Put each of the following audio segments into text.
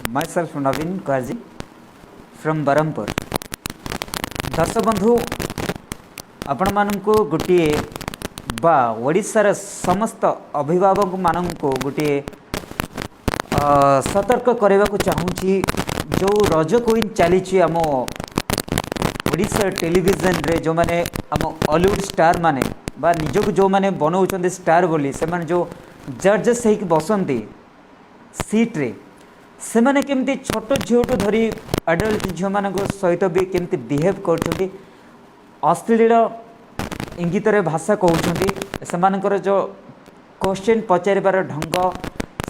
Myself Naveen Kaji from Berhampur. ଦର୍ଶକ ବନ୍ଧୁ, ଆପଣମାନଙ୍କୁ ଗୋଟିଏ ବା ଓଡ଼ିଶାର ସମସ୍ତ ଅଭିଭାବକମାନଙ୍କୁ ଗୋଟିଏ ସତର୍କ କରିବାକୁ ଚାହୁଁଛି। ଯେଉଁ ରଜ କୁଇନ୍ ଚାଲିଛି ଆମ ଓଡ଼ିଶା ଟେଲିଭିଜନରେ, ଯେଉଁମାନେ ଆମ ଅଲିଉଡ଼ ଷ୍ଟାର ମାନେ ବା ନିଜକୁ ଯେଉଁମାନେ ବନାଉଛନ୍ତି ଷ୍ଟାର ବୋଲି, ସେମାନେ ଯେଉଁ ଜଜେସ୍ ହେଇକି ବସନ୍ତି ସିଟ୍ରେ, ସେମାନେ କେମିତି ଛୋଟ ଝିଅଠୁ ଧରି ଆଡଲ୍ଟ ଝିଅମାନଙ୍କ ସହିତ ବି କେମିତି ବିହେଭ୍ କରୁଛନ୍ତି, ଅଶ୍ଳୀଳ ଇଙ୍ଗିତରେ ଭାଷା କହୁଛନ୍ତି, ସେମାନଙ୍କର ଯେଉଁ କ୍ୱେଶ୍ଚିନ୍ ପଚାରିବାର ଢଙ୍ଗ,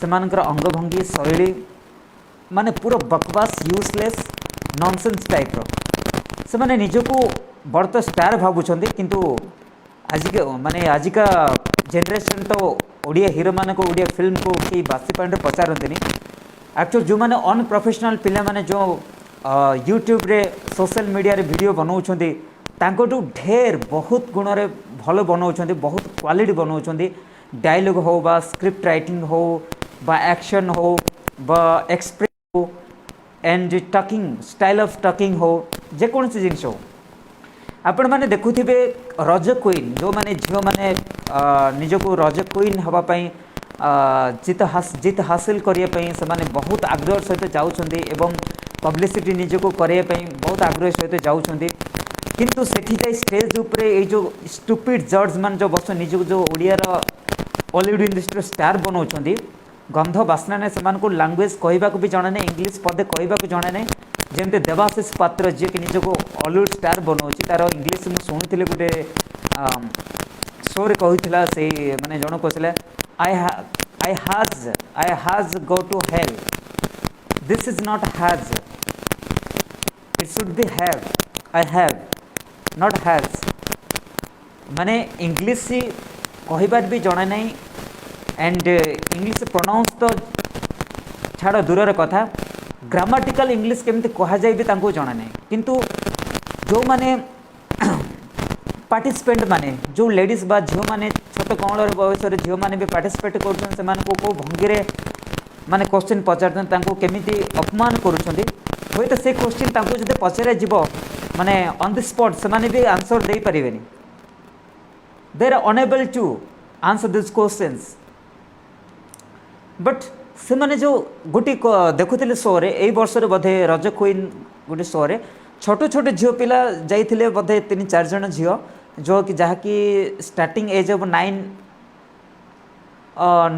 ସେମାନଙ୍କର ଅଙ୍ଗଭଙ୍ଗୀ, ଶୈଳୀ ମାନେ ପୁରା ବକବାସ, ୟୁଜଲେସ୍, ନନସେନ୍ସ ଟାଇପ୍ର। ସେମାନେ ନିଜକୁ ବଡ଼ ତ ଷ୍ଟାର ଭାବୁଛନ୍ତି, କିନ୍ତୁ ଆଜିକା ମାନେ ଆଜିକା ଜେନେରେସନ୍ ତ ଓଡ଼ିଆ ହିରୋମାନଙ୍କୁ, ଓଡ଼ିଆ ଫିଲ୍ମକୁ କେହି ବାସି ପାଣିରେ ପଚାରନ୍ତିନି। ଆକ୍ଚୁଆଲି ଯେଉଁମାନେ ଅନପ୍ରଫେସନାଲ୍ ପିଲାମାନେ ଯେଉଁ ୟୁଟ୍ୟୁବରେ, ସୋସିଆଲ ମିଡ଼ିଆରେ ଭିଡ଼ିଓ ବନାଉଛନ୍ତି, ତାଙ୍କଠୁ ଢେର ବହୁତ ଗୁଣରେ ଭଲ ବନାଉଛନ୍ତି, ବହୁତ କ୍ୱାଲିଟି ବନାଉଛନ୍ତି। ଡାଇଲଗ୍ ହେଉ ବା ସ୍କ୍ରିପ୍ଟ ରାଇଟିଂ ହେଉ ବା ଆକ୍ସନ୍ ହେଉ ବା ଏକ୍ସପ୍ରେସ୍ ହଉ and talking style of talking ହଉ, ଯେକୌଣସି ଜିନିଷ ହଉ, ଆପଣମାନେ ଦେଖୁଥିବେ ରଜ କୁଇନ୍ ଯେଉଁମାନେ ଝିଅମାନେ ନିଜକୁ ରଜ କୁଇନ୍ ହେବା ପାଇଁ, ଜିତ ହାସିଲ କରିବା ପାଇଁ ସେମାନେ ବହୁତ ଆଗ୍ରହ ସହିତ ଯାଉଛନ୍ତି ଏବଂ ପବ୍ଲିସିଟି ନିଜକୁ କରିବା ପାଇଁ ବହୁତ ଆଗ୍ରହ ସହିତ ଯାଉଛନ୍ତି। କିନ୍ତୁ ସେଠି ଯାଇ ଷ୍ଟେଜ୍ ଉପରେ ଏଇ ଯେଉଁ ଷ୍ଟୁପିଡ୍ ଜଜ୍ ମାନେ ଯେଉଁ ବସ ନିଜକୁ ଯେଉଁ ଓଡ଼ିଆର ଅଲିଉଡ଼ ଇଣ୍ଡଷ୍ଟ୍ରିର ଷ୍ଟାର ବନାଉଛନ୍ତି, ଗନ୍ଧ ବାସ୍ନା ନାହିଁ ସେମାନଙ୍କୁ, ଲାଙ୍ଗୁଏଜ୍ କହିବାକୁ ବି ଜଣା ନାହିଁ, ଇଂଲିଶ ପଦେ କହିବାକୁ ଜଣା ନାହିଁ। ଯେମିତି ଦେବାଶିଷ ପାତ୍ର, ଯିଏକି ନିଜକୁ ଅଲିଉଡ଼ ଷ୍ଟାର ବନାଉଛି, ତାର ଇଂଲିଶ ମୁଁ ଶୁଣିଥିଲି, ଗୋଟେ ଶୋରେ କହିଥିଲା ସେଇ ମାନେ ଜଣେ କହୁଥିଲା, I has go to hell. This is not has, it should be have. I have, not has." ମାନେ ଇଂଲିଶ କହିବାର ବି ଜଣା ନାହିଁ ଆଣ୍ଡ ଇଂଲିଶ ପ୍ରନାଉନ୍ସ ତ ଛାଡ଼, ଦୂରର କଥା, ଗ୍ରାମାଟିକାଲ ଇଂଲିଶ କେମିତି କୁହାଯାଏ ବି ତାଙ୍କୁ ଜଣା ନାହିଁ। କିନ୍ତୁ ଯେଉଁମାନେ ପାର୍ଟିସିପେଣ୍ଟ ମାନେ, ଯେଉଁ ଲେଡ଼ିଜ୍ ବା ଝିଅମାନେ, ଛୋଟ କଅଁଳର ବୟସରେ ଝିଅମାନେ ବି ପାର୍ଟିସିପେଟ୍ କରୁଛନ୍ତି, ସେମାନଙ୍କୁ କେଉଁ ଭଙ୍ଗୀରେ ମାନେ କ୍ୱେଶ୍ଚିନ୍ ପଚାରୁଛନ୍ତି, ତାଙ୍କୁ କେମିତି ଅପମାନ କରୁଛନ୍ତି, ହୁଏତ ସେ କ୍ୱେଶ୍ଚିନ୍ ତାଙ୍କୁ ଯଦି ପଚରାଯିବ ମାନେ ଅନ୍ the spot, ସେମାନେ ବି ଆନ୍ସର୍ ଦେଇପାରିବେନି। They are unable to answer this questions. But ସେମାନେ ଯେଉଁ ଗୋଟିଏ ଦେଖୁଥିଲେ ଶୋରେ, ଏଇ ବର୍ଷରେ ବୋଧେ ରଜ କୁଇନ୍ ଗୋଟେ ଶୋରେ ଛୋଟ ଛୋଟ ଝିଅ ପିଲା ଯାଇଥିଲେ, ବୋଧେ ତିନି ଚାରି ଜଣ ଝିଅ, ଯେଉଁ କି ଯାହାକି ଷ୍ଟାର୍ଟିଂ ଏଜ୍ ଅଫ୍ 9,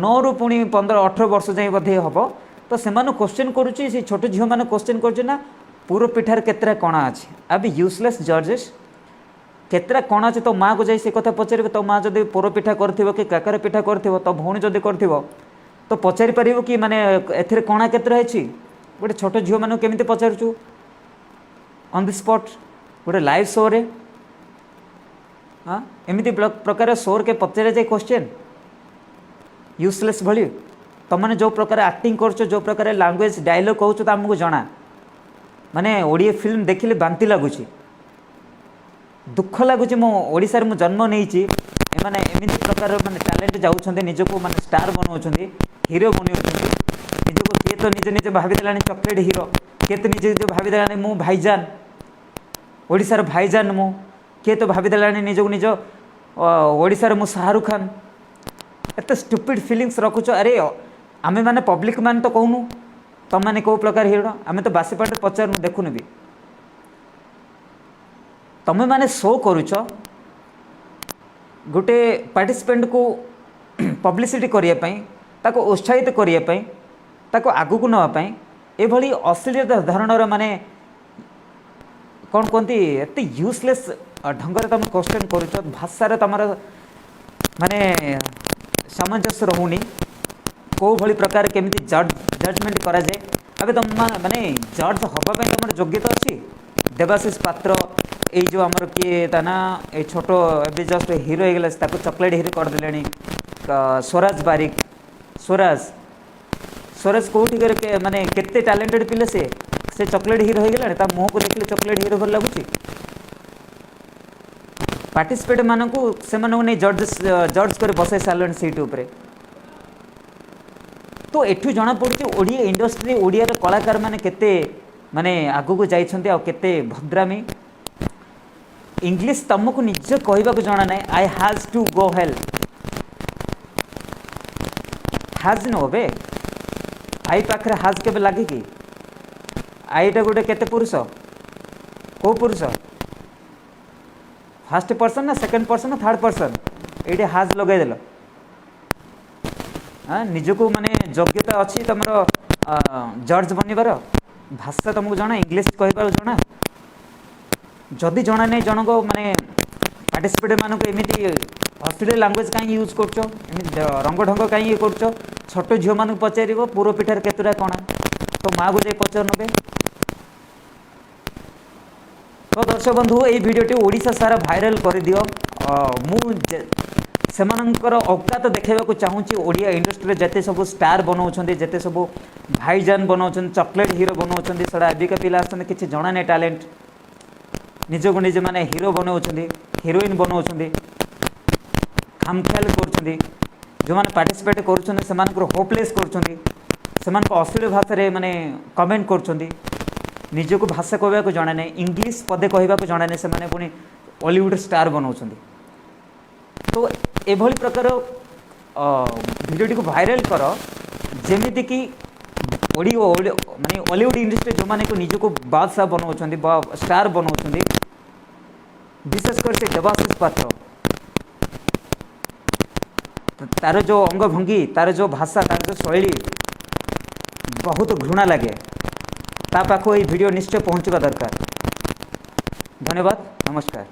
9ରୁ ପୁଣି 15 18 ବର୍ଷ ଯାଏଁ ବୋଧେ ହେବ। ତ ସେମାନଙ୍କୁ କ୍ୱେଶ୍ଚିନ୍ କରୁଛି, ସେ ଛୋଟ ଝିଅମାନେ କ୍ୱେଶ୍ଚିନ୍ କରୁଛି ନା, ପୁର ପିଠାରେ କେତେଟା କଣା ଅଛି? ଆବେ ୟୁଜଲେସ୍ ଜଜେସ୍, କେତେଟା କଣା ଅଛି? ତୋ ମାଆକୁ ଯାଇ ସେ କଥା ପଚାରିବେ। ତୋ ମାଆ ଯଦି ପୋଡ଼ ପିଠା କରିଥିବ କି କାକରା ପିଠା କରିଥିବ, ତୋ ଭଉଣୀ ଯଦି କରିଥିବ, ତ ପଚାରି ପାରିବୁ କି ମାନେ ଏଥିରେ କଣା କେତେଟା ଅଛି? ଗୋଟେ ଛୋଟ ଝିଅମାନଙ୍କୁ କେମିତି ପଚାରୁଛୁ ଅନ୍ the spot ଗୋଟେ ଲାଇଭ୍ ଶୋରେ? ହଁ, ଏମିତି ପ୍ରକାର ଶୋରେ କେ ପଚରାଯାଏ କ୍ୱେଶ୍ଚନ୍ ୟୁଜଲେସ୍ ଭଳି? ତୁମମାନେ ଯେଉଁ ପ୍ରକାର ଆକ୍ଟିଂ କରୁଛ, ଯେଉଁ ପ୍ରକାର ଲାଙ୍ଗୁଏଜ୍, ଡାଇଲଗ୍ କହୁଛ, ତ ଆମକୁ ଜଣା। ମାନେ ଓଡ଼ିଆ ଫିଲ୍ମ ଦେଖିଲେ ବାନ୍ତି ଲାଗୁଛି, ଦୁଃଖ ଲାଗୁଛି। ମୁଁ ଓଡ଼ିଶାରେ ମୁଁ ଜନ୍ମ ନେଇଛି, ଏମାନେ ଏମିତି ପ୍ରକାର ମାନେ ଟ୍ୟାଲେଣ୍ଟ ଯାଉଛନ୍ତି, ନିଜକୁ ମାନେ ଷ୍ଟାର ବନାଉଛନ୍ତି, ହିରୋ ବନାଉଛନ୍ତି ନିଜକୁ। କିଏ ତ ନିଜେ ନିଜେ ଭାବିଦେଲାଣି ଚକୋଲେଟ୍ ହିରୋ, କିଏ ତ ନିଜେ ନିଜେ ଭାବିଦେଲାଣି ମୁଁ ଭାଇଜାନ, ଓଡ଼ିଶାର ଭାଇଜାନ ମୁଁ, କିଏ ତ ଭାବିଦେଲାଣି ନିଜକୁ ନିଜ ଓଡ଼ିଶାର ମୁଁ ଶାହରୁଖ ଖାନ। ଏତେ ଷ୍ଟୁପିଡ୍ ଫିଲିଙ୍ଗସ୍ ରଖୁଛ। ଆରେ, ଆମେମାନେ ପବ୍ଲିକ୍ ମାନେ ତ କହୁନୁ ତୁମମାନେ କେଉଁ ପ୍ରକାର ହିରୋ। ଆମେ ତ ବାସି ପାଟିରେ ପଚାରୁନୁ, ଦେଖୁନୁ ବି। ତୁମେମାନେ ଶୋ କରୁଛ ଗୋଟେ ପାର୍ଟିସିପେଣ୍ଟକୁ ପବ୍ଲିସିଟି କରିବା ପାଇଁ, ତାକୁ ଉତ୍ସାହିତ କରିବା ପାଇଁ, ତାକୁ ଆଗକୁ ନେବା ପାଇଁ ଏଭଳି ଅଶ୍ଳୀଳ ଧରଣର, ମାନେ କ'ଣ କୁହନ୍ତି, ଏତେ ୟୁଜଲେସ୍ ଢଙ୍ଗରେ ତୁମେ କ୍ୱେଶ୍ଚନ୍ କରୁଛ। ଭାଷାରେ ତୁମର ମାନେ ସାମଞ୍ଜସ୍ୟ ରହୁନି। କେଉଁ ଭଳି ପ୍ରକାର କେମିତି ଜଜମେଣ୍ଟ କରାଯାଏ? ଏବେ ତୁମ ମାନେ ଜଜ୍ ହେବା ପାଇଁ ତୁମର ଯୋଗ୍ୟତା ଅଛି? ଦେବାଶିଷ ପାତ୍ର, ଏଇ ଯେଉଁ ଆମର କିଏ ତା ନା, ଏଇ ଛୋଟ ଏବେ ଜଷ୍ଟ ହିରୋ ହେଇଗଲା, ତାକୁ ଚକୋଲେଟ୍ ହିରୋ କରିଦେଲେଣି, ସ୍ୱରାଜ ବାରିକ। ସ୍ୱରାଜ କେଉଁଠିକାର? ମାନେ କେତେ ଟ୍ୟାଲେଣ୍ଟେଡ଼ ପିଲା ସେ। ସେ ଚକୋଲେଟ୍ ହିରୋ ହେଇଗଲାଣି। ତା ମୁହଁକୁ ଦେଖିଲେ ଚକୋଲେଟ୍ ହିରୋ ଭଳି ଲାଗୁଛି। ପାର୍ଟିସିପେଣ୍ଟ ମାନଙ୍କୁ, ସେମାନଙ୍କୁ ନେଇ ଜଜ୍ କରି ବସାଇ ସାରିଲେଣି ସିଟ୍ ଉପରେ। ତ ତ ଏଠୁ ଜଣାପଡ଼ୁଛି, ଓଡ଼ିଆ ଇଣ୍ଡଷ୍ଟ୍ରି, ଓଡ଼ିଆର କଳାକାରମାନେ କେତେ ମାନେ ଆଗକୁ ଯାଇଛନ୍ତି ଆଉ କେତେ ଭଦ୍ରାମୀ। ଇଂଲିଶ ତମକୁ ନିଜ କହିବାକୁ ଜଣା ନାହିଁ। "I has to go hell." Has no Bay. I ପାଖରେ ହାଜ୍ କେବେ ଲାଗେ କି? ଆଇଟା ଗୋଟେ କେତେ ପୁରୁଷ, କେଉଁ ପୁରୁଷ, ଫାର୍ଷ୍ଟ ପର୍ସନ୍ ନା ସେକେଣ୍ଡ ପର୍ସନ୍ ନା ଥାର୍ଡ଼ ପର୍ସନ୍? ଏଇଠି ହାଜ୍ ଲଗାଇଦେଲ। ହଁ, ନିଜକୁ ମାନେ ଯୋଗ୍ୟତା ଅଛି ତମର ଜଜ୍ ବନିବାର? ଭାଷା ତମକୁ ଜଣା? ଇଂଲିଶ କହିବାକୁ ଜଣା? ଯଦି ଜଣା ନାହିଁ, ଜଣଙ୍କ ମାନେ ପାର୍ଟିସିପେଟ୍ ମାନଙ୍କୁ ଏମିତି ଅଶ୍ଳୀଳ ଲାଙ୍ଗୁଏଜ୍ କାହିଁକି ୟୁଜ୍ କରୁଛ? ଏମିତି ରଙ୍ଗ ଢଙ୍ଗ କାହିଁକି ଇଏ କରୁଛ? ଛୋଟ ଝିଅମାନଙ୍କୁ ପଚାରିବ, ପୁର ପିଠାରେ କେତେଟା କଣା? ତୋ ମାଆକୁ ଯାଇ ପଚାରୁ ନେବେ। ତ ଦର୍ଶକ ବନ୍ଧୁ, ଏଇ ଭିଡ଼ିଓଟି ଓଡ଼ିଶା ସାରା ଭାଇରାଲ କରିଦିଅ। ମୁଁ ସେମାନଙ୍କର ଔକାତ ଦେଖାଇବାକୁ ଚାହୁଁଛି। ଓଡ଼ିଆ ଇଣ୍ଡଷ୍ଟ୍ରିରେ ଯେତେ ସବୁ ଷ୍ଟାର ବନାଉଛନ୍ତି, ଯେତେ ସବୁ ଭାଇଜାନ ବନାଉଛନ୍ତି, ଚକୋଲେଟ୍ ହିରୋ ବନାଉଛନ୍ତି, ସେଟା ଏବିକା ପିଲା ଆସୁଛନ୍ତି, କିଛି ଜଣା ନାହିଁ ଟ୍ୟାଲେଣ୍ଟ, ନିଜକୁ ନିଜେ ମାନେ ହିରୋ ବନାଉଛନ୍ତି, ହିରୋଇନ୍ ବନାଉଛନ୍ତି, ଖାମଖିଆଲ କରୁଛନ୍ତି। ଯେଉଁମାନେ ପାର୍ଟିସିପେଟ୍ କରୁଛନ୍ତି, ସେମାନଙ୍କର ହୋପଲେସ୍ କରୁଛନ୍ତି, ସେମାନଙ୍କ ଅଶ୍ଳୀଳ ଭାଷାରେ ମାନେ କମେଣ୍ଟ କରୁଛନ୍ତି। ନିଜକୁ ଭାଷା କହିବାକୁ ଜଣା ନାହିଁ, ଇଂଲିଶ ପଦେ କହିବାକୁ ଜଣା ନାହିଁ, ସେମାନେ ପୁଣି ଅଲିଉଡ଼ ଷ୍ଟାର ବନାଉଛନ୍ତି। ତ ଏଭଳି ପ୍ରକାର ଭିଡ଼ିଓଟିକୁ ଭାଇରାଲ କର, ଯେମିତିକି ମାନେ ଅଲିଉଡ଼ ଇଣ୍ଡଷ୍ଟ୍ରି ଯେଉଁମାନେ ନିଜକୁ ବାଦଶାହ ବନାଉଛନ୍ତି ବା ଷ୍ଟାର ବନାଉଛନ୍ତି, ବିଶେଷ କରି ସେ ଦେବାଶିଷ ପାତ୍ର, ତାର ଯେଉଁ ଅଙ୍ଗଭଙ୍ଗୀ, ତାର ଯେଉଁ ଭାଷା, ତାର ଯେଉଁ ଶୈଳୀ, ବହୁତ ଘୃଣା ଲାଗେ। ତା ପାଖକୁ ଏଇ ଭିଡ଼ିଓ ନିଶ୍ଚୟ ପହଞ୍ଚିବା ଦରକାର। ଧନ୍ୟବାଦ, ନମସ୍କାର।